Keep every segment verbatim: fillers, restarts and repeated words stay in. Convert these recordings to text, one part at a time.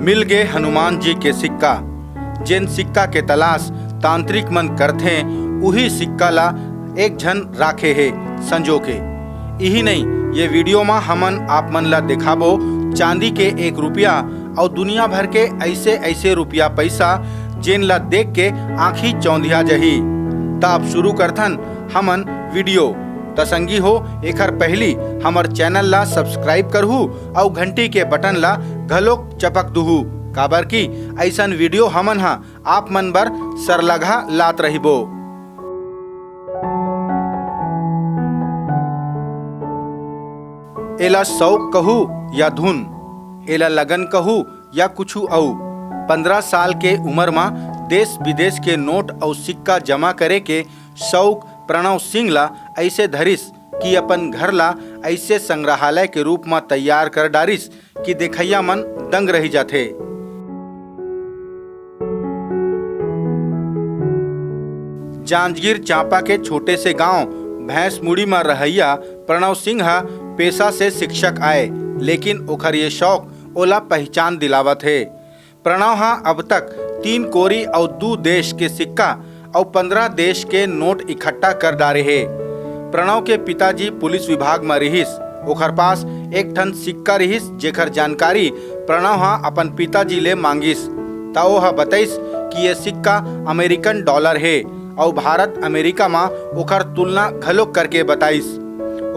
मिल गे हनुमान जी के सिक्का। जेन सिक्का के तलाश तांत्रिक मन करथे, उही सिक्का ला एक झन राखे हे संजो के। इही नहीं, ये वीडियो मा हमन आप मन ला देखाबो चांदी के एक रुपया अउ दुनिया भर के ऐसे ऐसे रुपया पैसा, जेन ला देख के आँखी चौंधिया जही। त अब शुरू करथन हमन वीडियो। त संगी हो, एखर पहली हमर चैनल ला सब्सक्राइब करहू अउ घंटी के बटन ला घलोक चपक दुहू, काबर कि ऐसन वीडियो हमन ह आप मन बर सरलघा लात रहिबो। एला शौक कहू या धुन, एला लगन कहू या कुछु अउ, पंद्रह साल के उमर म देश विदेश के नोट अउ सिक्का जमा करे के शौक प्रणव सिंह ला ऐसे धरिस कि अपन घर ला ऐसे संग्रहालय के रूप म तैयार कर डारिस कि देखइया मन दंग रहि जाथे। जांजगीर चांपा के छोटे से गांव भैंसमुड़ी म रहइया प्रणव सिंह ह पेशा से शिक्षक आय, लेकिन ओखर ये शौक ओला पहचान दिलावत हे। प्रणव ह अब तक तीन कोरी अउ दू देश के सिक्का अउ पंद्रह देश के नोट इकट्ठा कर डारे हे। प्रणव के पिताजी पुलिस विभाग म रिहिस। ओखर पास एक ठन सिक्का रिहिस, जेखर जानकारी प्रणव ह अपन पिताजी ले मांगिस, त ओ ह बतइस कि ये सिक्का अमेरिकन डॉलर हे अउ भारत अमेरिका म ओखर तुलना घलोक करके बताइस।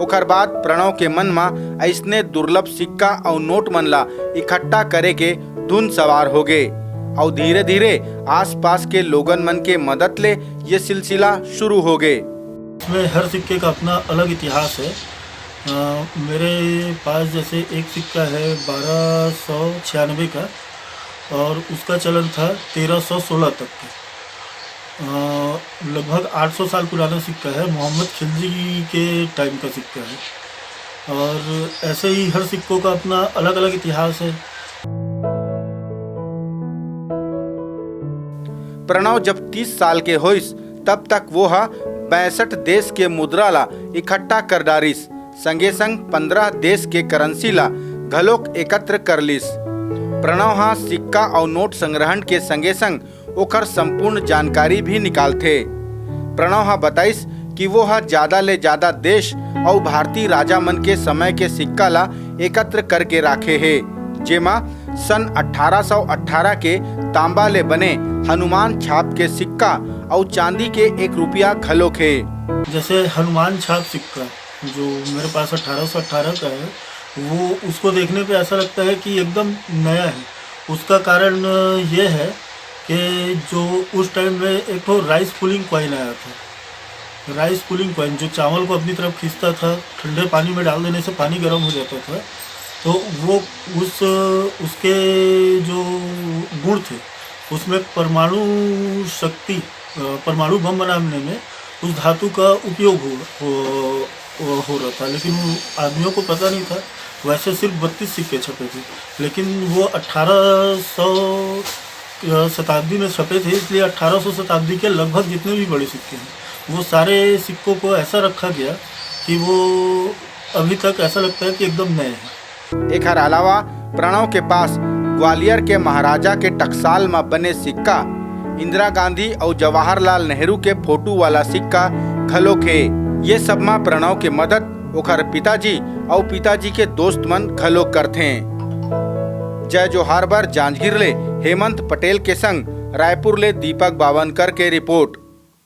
ओखर बाद प्रणव के मन म अइसने दुर्लभ सिक्का अउ नोट मन ला इकट्ठा करे के धुन सवार होगे अउ धीरे-धीरे आसपास के लोगन मन के मदद ले ये सिलसिला शुरू होगे। इसमें हर सिक्के का अपना अलग इतिहास है। अ, मेरे पास जैसे एक सिक्का है बारह सौ छियानवे का, और उसका चलन था तेरह सौ सोलह तक का। अ, लगभग आठ सौ साल पुराना सिक्का है, मोहम्मद खिलजी के टाइम का सिक्का है। और ऐसे ही हर सिक्कों का अपना अलग-अलग इतिहास है। प्रणव जब तीस साल के होइस, तब तक वो ह पैंसठ देश के मुद्रा ला इकट्ठा कर डारिस, संगे संग पंद्रह देश के करेंसी ला घलोक एकत्र कर लिस। प्रणव ह सिक्का अउ नोट संग्रहण के संगे संग ओखर संपूर्ण जानकारी भी निकालथे। प्रणव ह बताइस कि वो ह जादा ले जादा देश अउ भारतीय राजा मन के समय के सिक्का ला एकत्र करके राखे हे, जेमा सन अठारह सौ अठारह के तांबा ले बने हनुमान छाप के सिक्का अउ चांदी के एक रुपया घलोक हे। जैसे हनुमान छाप सिक्का, जो मेरे पास अठारह सौ अठारह का है, वो, उसको देखने पे ऐसा लगता है कि एकदम नया है। उसका कारण ये है कि जो उस टाइम में एक ठो राइस पुलिंग कॉइन आया था, राइस पुलिंग कॉइन, जो चावल को अपनी तरफ खींचता था, ठंडे पानी में डाल देने से पानी गर्म हो जाता था, तो वो उस, उसके जो गुण थे, उसमें परमाणु शक्ति, अ, परमाणु बम बनाने में उस धातु का उपयोग हो, हो, हो रहा था, लेकिन वो आदमियों को पता नहीं था। वैसे सिर्फ बत्तीस सिक्के छपे थे, लेकिन वो अठारह सौ शताब्दी में छपे थे, इसलिए अठारह सौ शताब्दी के लगभग जितने भी बड़े सिक्के हैं, वो सारे सिक्कों को ऐसा रखा गया कि वो अभी तक ऐसा लगता है कि एकदम नए हैं। एखर अलावा प्रणव के पास ग्वालियर के महाराजा के टकसाल म बने सिक्का, इंदिरा गांधी अउ जवाहरलाल नेहरू के फोटो वाला सिक्का घलोक हे। ये सब म प्रणव के मदद ओखर पिताजी अउ पिताजी के दोस्त मन घलोक करथें। जय जोहार बर जांजगीर ले हेमंत पटेल के संग रायपुर ले दीपक बावनकर के रिपोर्ट।